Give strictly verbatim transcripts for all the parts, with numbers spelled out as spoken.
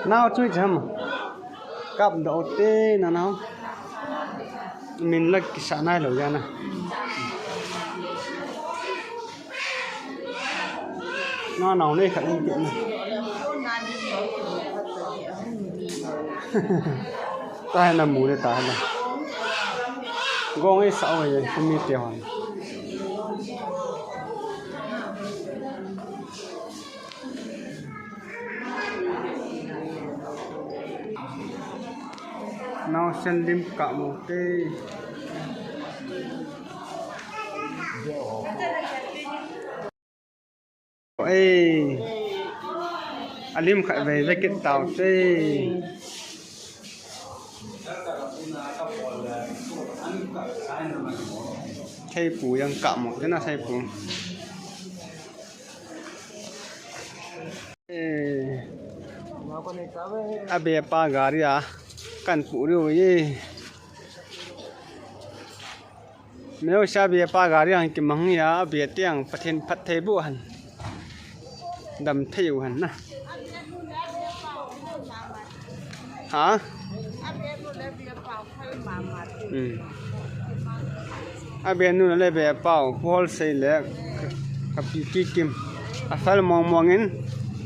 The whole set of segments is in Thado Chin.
Nao chui cham. Kap do te na nao. Min lak kisa nai lo ya na. Na nao nei khat in na. Ta na mu le ta na. Gong ei sa o ye kumi te hon. Nao sen lim kap mo te. Ei. Alim khat vei vei kit tau te. Theipu jong kap mo te na theipu. Eh. Abe pa gari a kan pu riu ye. Meu sa abe pa gari ang kimang ya, abe tiang Pathen phatthei boh hen. Dam thei u hen na. Ha? Hmm. Abe nu le abe pau, hol sei le, ka pi ki kim. Asal mong mong in,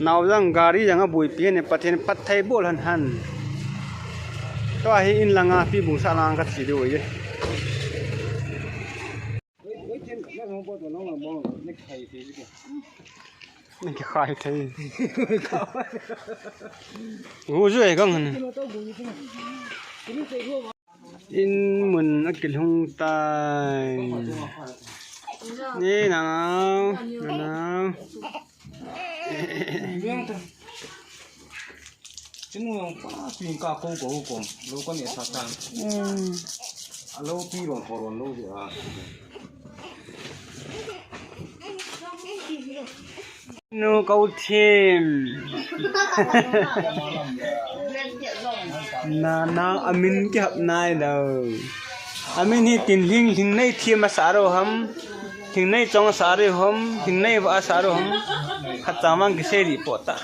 nao jong gari jong abuipi ni Pathen phatthei boh hen hen. Tua hi in langa pi bung sa lang ka chi diu ye. Nang kikhai thei. Gu ju e gang han. In mun akilhung tai. Ni nao, nao. Chinu jong pa, pin ka ko ko ko, lo ko ni sa sa. Hmm. A lo pi ron ko ron lo de a. Nu ko thim. Na na amin kihap nai lo. Amin hi tin hling hling nei thim asa ro ham. Hling nei chong asa ro ham. Hling nei va asa ro ham. Khat cha mang kisei ri po ta.